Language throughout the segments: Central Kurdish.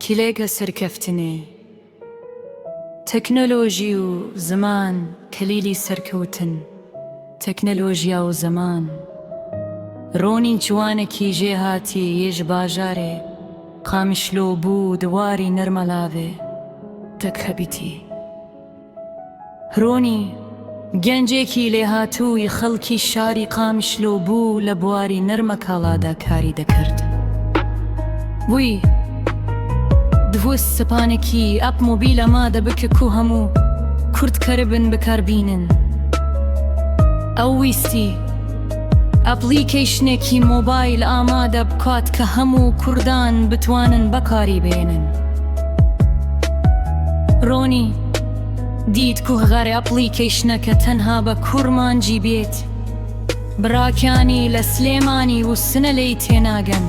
کیلێکە سەرکەفتنێ. تەکنەلۆژی و زمان کلیلی سەرکەوتن. تەکنەلۆژیا و زمان. ڕۆنی جوانەکی ژێهاتی یێ ژ باژارێ قامیشلۆ بوو د واری نەرمەلاڤێ دەخەبیتی. ڕۆنی گەنجێکی لێهاتووی خەڵکی شاری قامیشلۆ بوو لە بواری نەرمەکاڵادا کاری دەکرد. وی دهوست سپانێکی app مۆبیل ئامادە بکە کو هەموو کورد کەربن بەکاربینن. ئەو ویستی application ێکی مۆبایل ئامادە بکات کە هەموو کوردان بتوانن بەکاری بێنن. ڕۆنی دیت کو غەر application ەکە تەنها بە کورمانجی بێت، براکانی لە سلێمانی و سنە لێی تێناگەن.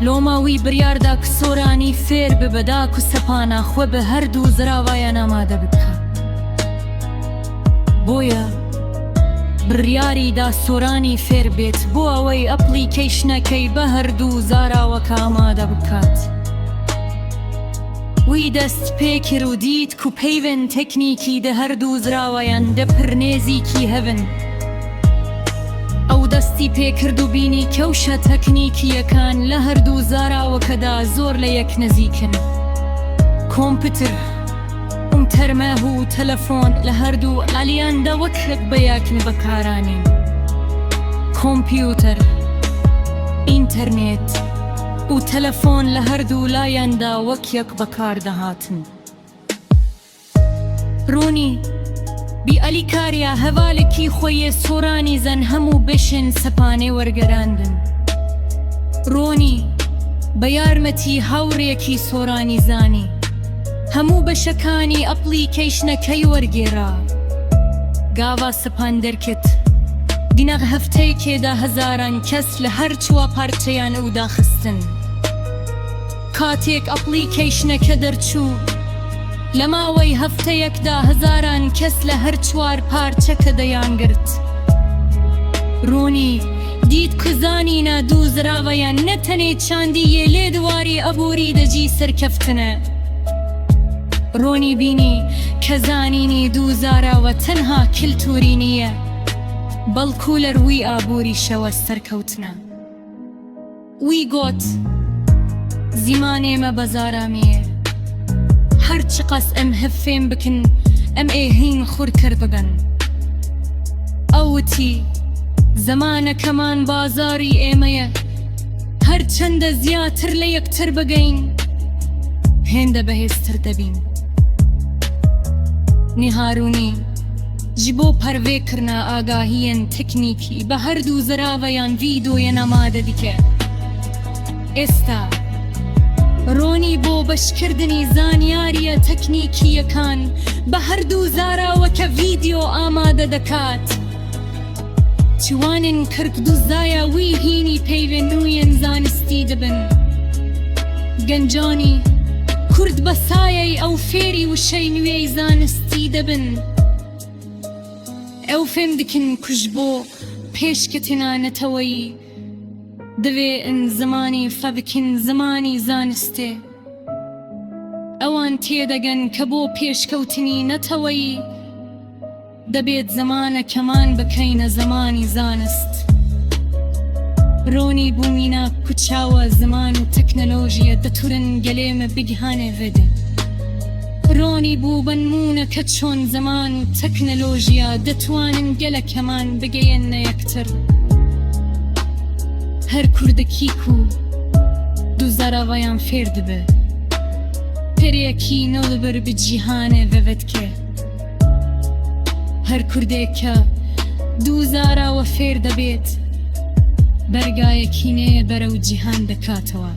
لۆما وی بریاردا ک سۆرانی فێر ببە داکو سەپانا خوە بە هەردوو زراڤایان ئامادە بکا. بۆیە بڕیاری دا سۆرانی فێر بێت بۆ ئەوەی application ەکەی بە هەردوو زاراوەکە ئامادە بکات. وی دەست پێکرد و دیت کو پەیڤێن تەکنیکی دە هەردوو زراوەیان دە پر نێزیکی هەڤن. ئەو دەستی پێکرد و بینی کە وشە تەکنیکییەکان لە هەردوو زاراوەکەدا زۆر لە یەک نزیکن. کۆمپیوتر، ئینتەرمێت و تەلەفۆن لە هەردوو الیاندا وەک یەک بە یەکن بەکارانین. کۆمپیوتەر، ئینتەرنێت و تەلەفۆن لە هەردوو لایاندا وەک یەک بەکاردەهاتن. ڕۆنی، بی ئەلیکاریا هەڤالەکی خۆیێ سۆرانی زەن هەموو بەشێن سەپانێ وەرگەراندن. ڕۆنی، بە یارمەتی هاوڕێکی سۆرانی زانی، هەموو بەشەکانی application ەکەی وەرگێرا. گاڤا سەپان دەرکەت، دیناغ هەفتەیەکێدا هەزاران کەس لە هەر چوا پارچەیان ئەو داخستن. کاتێک application ەکە دەرچوو، لە ماوەی هەفتەیەکدا هەزاران کەس لە هەر چوار پارچەکە دەیانگرت. ڕۆنی دیت ک زانینا دوو زراڤەیان نە تەنێ چاندی یێ لێ دواری ئابووری دەجی سەرکەفتنە. ڕۆنی بینی کە زانینی دوو زاراوە تەنها کلتووری نییە، بەڵکوو لە ڕووی ئابووریشەوە سەرکەوتنە. وی گۆت، زیمانێ مە بەزارامیێ، هەر چقەس ئەم هەڤ فێم بکن ئەم ئێ هین خورتر ببن. ئەو وتی، زمانەکەمان بازاڕی ئێمەیە، هەرچەندە زیاتر لە یەکتر بگەین، هێندە بەهێزتر دەبین. نیهارونی. Ji bo parvekirina agahiyên teknîkî bi herdu ziraveyan vîdeoyên amade dike. Êsta Ronî bo beşkirdinî zanyariya teknîkiyekan bi herdu zaraweke vîdeo amade dekat. Ciwanên 42 zaya wî hînî peyvên nû yên zanistî dibin. Gencanî Kurd بە سایەی ئەو فێری وشەی نوێی زانستی دەبن. ئەو فێم دکن کو ژ بۆ پێشکەتنا نەتەوەیی دڤێ ئن زمانی فە بکن زمانی زانستێ. ئەوان تێدەگەن کە بۆ پێشکەوتنی نەتەوەیی دەبێت زمانەکەمان بکەینە زمانی زانست. ڕۆنی بوو میناک کو چاوە زمان و تەکنەلۆژیە دەتورن گەلێمە بگهانێ ڤدێ. ڕۆنی بوو بە نموونە کە چۆن زمان و تەکنەلۆژیا دەتوانن گەلەکەمان بگەیەننە یەکتر. هەر کوردەکی کو دوو زاراڤەیان فێر دبێ، پەریەکی نەولبر بە جیهانێ ڤەڤدکێ. هەر کوردێک کە دوو زاراوە فێر دەبێت، بەرگایەکی نوێ بەرەو جیهان دەکاتەوە.